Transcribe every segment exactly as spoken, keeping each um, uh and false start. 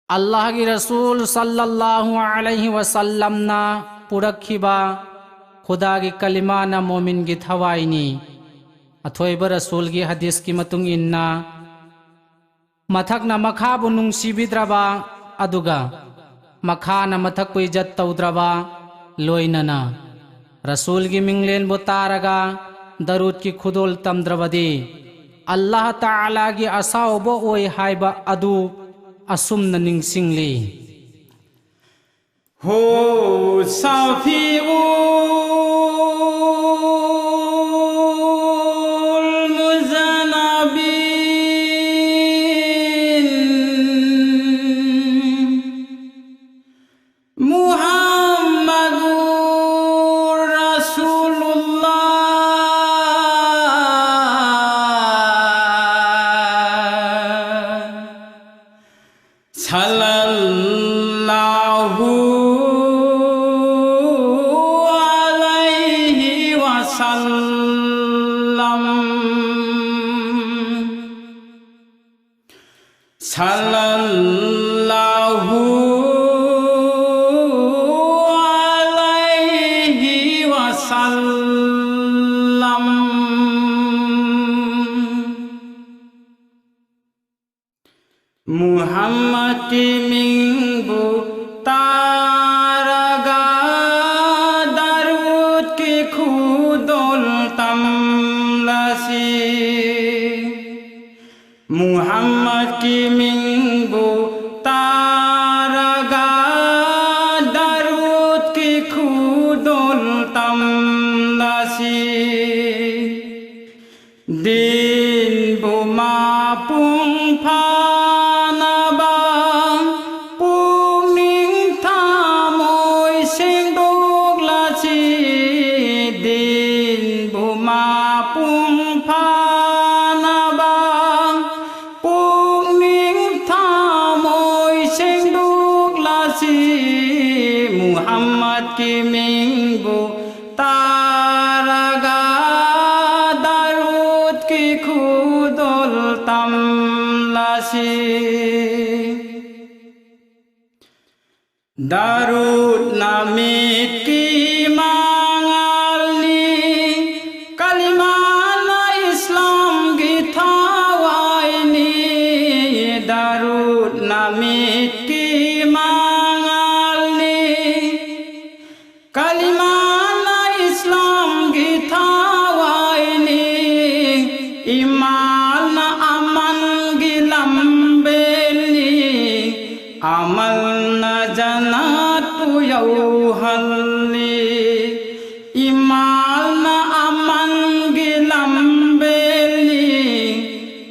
ꯑꯜꯂꯥꯍꯒꯤ ꯔꯁꯨꯜ ꯁꯜꯂꯜꯂꯥꯍꯨ ꯑꯂꯩꯍꯤ ꯋꯁꯜꯂꯝꯅ ꯄꯨꯔꯛꯈꯤꯕ ꯈꯨꯗꯥꯒꯤ ꯀꯂꯤꯃꯥꯅ ꯃꯣꯃꯤꯟꯒꯤ ꯊꯋꯥꯏꯅꯤ꯫ ꯑꯊꯣꯏꯕ ꯔꯁꯨꯜꯒꯤ ꯍꯗꯤꯁꯀꯤ ꯃꯇꯨꯡ ꯏꯟꯅ, ꯃꯊꯛꯅ ꯃꯈꯥꯕꯨ ꯅꯨꯡꯁꯤꯕꯤꯗ꯭ꯔꯕ, ꯑꯗꯨꯒ ꯃꯈꯥꯅ ꯃꯊꯛꯄꯨ ꯏꯖꯠ ꯇꯧꯗ꯭ꯔꯕ, ꯂꯣꯏꯅꯅ ꯔꯁꯨꯜꯒꯤ ꯃꯤꯡꯂꯦꯟꯕꯨ ꯇꯥꯔꯒ ꯗꯔꯨꯗꯀꯤ ꯈꯨꯗꯣꯜ ꯇꯝꯗ꯭ꯔꯕꯗꯤ, ꯑꯜꯂꯥꯍ ꯇꯥꯂꯥꯒꯤ ꯑꯁꯥꯎꯕ ꯑꯣꯏ ꯍꯥꯏꯕ ꯑꯗꯨ ꯑꯁꯨꯝꯅ ꯅꯤꯡꯁꯤꯡꯂꯤ꯫ هو شفيع المذنبين. محمد رسول الله. صلى الله عليه وسلم. صلى الله عليه وسلم. ꯃꯨꯍꯝꯃꯗꯀꯤ ꯃꯤꯡꯕꯨ ꯇꯥꯔꯒ ꯗꯔꯨꯗꯀꯤ ꯈꯨꯗꯣꯜ ꯇꯝꯂꯁꯤ꯫ ꯃꯨꯍꯝꯃꯗꯀꯤ ꯃꯤꯡꯕꯨ ꯇꯥꯔꯒ ꯗꯔꯨꯗꯀꯤ ꯈꯨꯗꯣꯜ ꯇꯝꯂꯁꯤ꯫ ꯗꯤꯟꯕꯨ ꯃꯄꯨꯡ ꯐꯥꯅꯕ ꯄꯨꯛꯅꯤꯡ ꯊꯃꯣꯏ ꯁꯦꯡꯗꯣꯛꯂꯁꯤ꯫ ꯗꯤꯟꯕꯨ ꯃꯄꯨꯡ ꯐꯥꯅꯕ ꯄꯨꯛꯅꯤꯡ ꯊꯃꯣꯏ ꯁꯦꯡꯗꯣꯛꯂꯁꯤ꯫ ꯃꯨꯍꯝꯃꯗꯀꯤ ꯃꯤꯡꯕꯨ ꯇꯥꯔꯒ ꯗꯔꯨꯗꯀꯤ ꯈꯨꯗꯣꯜ ꯇꯝꯂꯁꯤ꯫ ꯗꯔꯨꯗꯅ ꯃꯤꯠꯀꯤ ꯃꯉꯥꯜꯅꯤ, ꯀꯂꯤꯃꯥꯅ ꯏꯁꯂꯥꯝꯒꯤ ꯊꯋꯥꯏꯅꯤ꯫ ꯗꯔꯨꯗꯅ ꯃꯤꯠꯀꯤ ꯃꯉꯥꯜꯅꯤ, ꯀꯂꯤꯃꯥꯅ ꯏꯁꯂꯥꯝꯒꯤ ꯊꯋꯥꯏꯅꯤ, ꯏꯃꯥꯜꯅ ꯑꯃꯟꯒꯤ ꯂꯝꯕꯦꯜꯅꯤ, ꯑꯃꯜꯅ ꯖꯅꯠꯄꯨ ꯌꯧꯍꯜꯂꯤ꯫ ꯏꯃꯥꯜꯅ ꯑꯃꯟꯒꯤ ꯂꯝꯕꯦꯜꯅꯤ,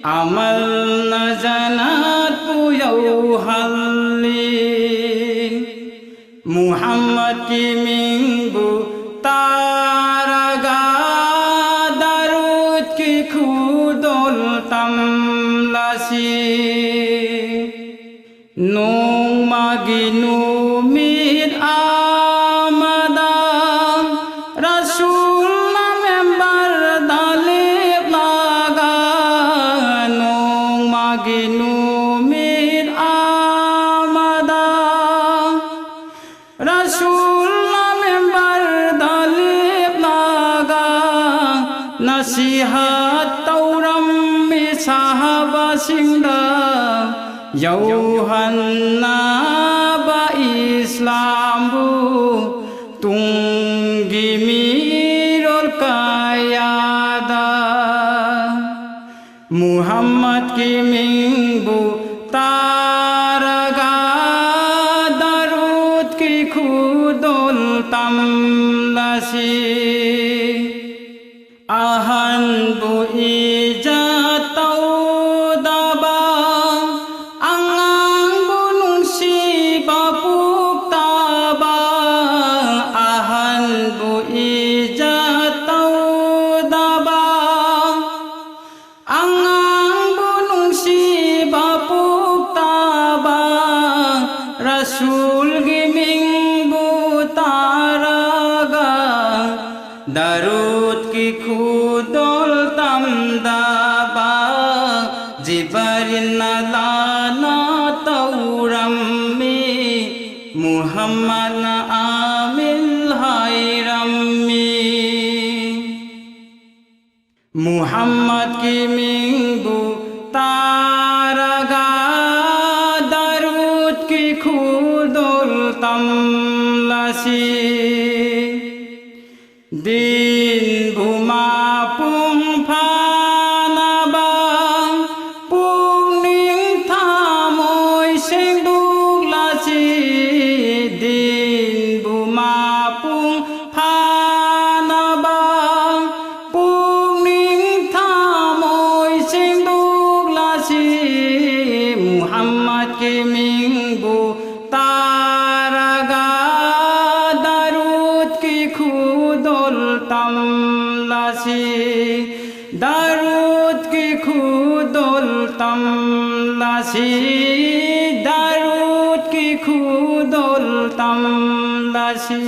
ꯑꯃꯜꯅ ꯖꯅꯠꯄꯨ ꯌꯧꯍꯜꯂꯤ꯫ ꯃꯨꯍꯝꯃꯗꯀꯤ ꯃꯤꯡꯕꯨ ꯇꯥꯔꯒ ꯗꯔꯨꯗꯀꯤ ꯈꯨꯗꯣꯜ ꯇꯝꯂꯁꯤ꯫ ꯅꯣꯡꯃꯒꯤ ꯅꯨꯃꯤꯠ ꯑꯃꯗ ꯔꯁꯨꯜꯅ ꯃꯦꯝꯕꯔꯗ ꯂꯦꯞꯂꯒ, ꯅꯣꯡꯃꯒꯤ ꯅꯨꯃꯤꯠ ꯑꯃꯗ ꯔꯁꯨꯜꯅ ꯃꯦꯝꯕꯔꯗ ꯂꯦꯞꯂꯒ ꯅꯁꯤꯍꯠ ꯇꯧꯔꯝꯃꯤ ꯁꯍꯥꯕꯥꯁꯤꯡꯗ, ꯌꯧꯍꯟꯅꯕ ꯏꯁꯂꯥꯝꯕꯨ ꯇꯨꯡꯒꯤ ꯃꯤꯔꯣꯜ ꯀꯌꯥꯗ꯫ ꯃꯨꯍꯝꯃꯗꯀꯤ ꯃꯤꯡꯕꯨ ꯇꯥꯔꯒ ꯗꯔꯨꯗꯀꯤ ꯈꯨꯗꯣꯜ ꯇꯝꯂꯁꯤ꯫ ꯑꯍꯟꯕꯨ ꯏꯖꯠ ꯇꯧꯗꯕ, ꯑꯉꯥꯡꯕꯨ ꯅꯨꯡꯁꯤꯕ ꯄꯣꯛꯇꯕ, ꯑꯍꯟꯕꯨ ꯏꯖꯠ ꯇꯧꯗꯕ, ꯑꯉꯥꯡꯕꯨ ꯅꯨꯡꯁꯤꯕ ꯄꯣꯛꯇꯕ, ꯔꯁꯨꯜꯒꯤ ꯃꯤꯡꯕꯨ ꯇꯥꯔꯒ ꯗꯔꯨꯗꯀꯤ ꯈꯨꯗꯣꯜ ꯇꯝꯗꯕ, ꯖꯤꯕꯔꯤꯜꯅ ꯂꯥꯅ ꯇꯧꯔꯝꯃꯤ꯫ ꯃꯨꯍꯝꯃꯗꯅ ꯑꯥꯃꯤꯟ ꯍꯥꯏꯔꯝꯃꯤ꯫ ꯃꯨꯍꯝꯃꯗꯀꯤ ꯃꯤꯡꯕꯨ ꯇꯥꯔꯒ ꯗꯔꯨꯗꯀꯤ ꯈꯨꯗꯣꯜ ꯇꯝꯂꯁꯤ꯫ ꯗꯤꯟꯕꯨ ꯃꯄꯨꯡ ꯐꯥꯅꯕ ꯄꯨꯛꯅꯤꯡ ꯊꯃꯣꯏ ꯁꯦꯡꯗꯣꯛꯂꯁꯤ꯫ ꯗꯤꯟꯕꯨ ꯃꯄꯨꯡ ꯐꯥꯅꯕ ꯄꯨꯛꯅꯤꯡ ꯊꯃꯣꯏ ꯁꯦꯡꯗꯣꯛꯂꯁꯤ꯫ ꯃꯨꯍꯝꯃꯗꯀꯤ ꯃꯤꯡꯕꯨ ꯇꯥꯔꯒ ꯗꯔꯨꯗꯀꯤ ꯈꯨꯗꯣꯜ ꯇꯝꯂꯁꯤ꯫ ꯗꯔꯨꯗꯀꯤ ꯈꯨꯗꯣꯜ ꯇꯝꯂꯁꯤ꯫ ꯗꯔꯨꯗꯀꯤ ꯈꯨꯗꯣꯜ ꯇꯝꯂꯁꯤ꯫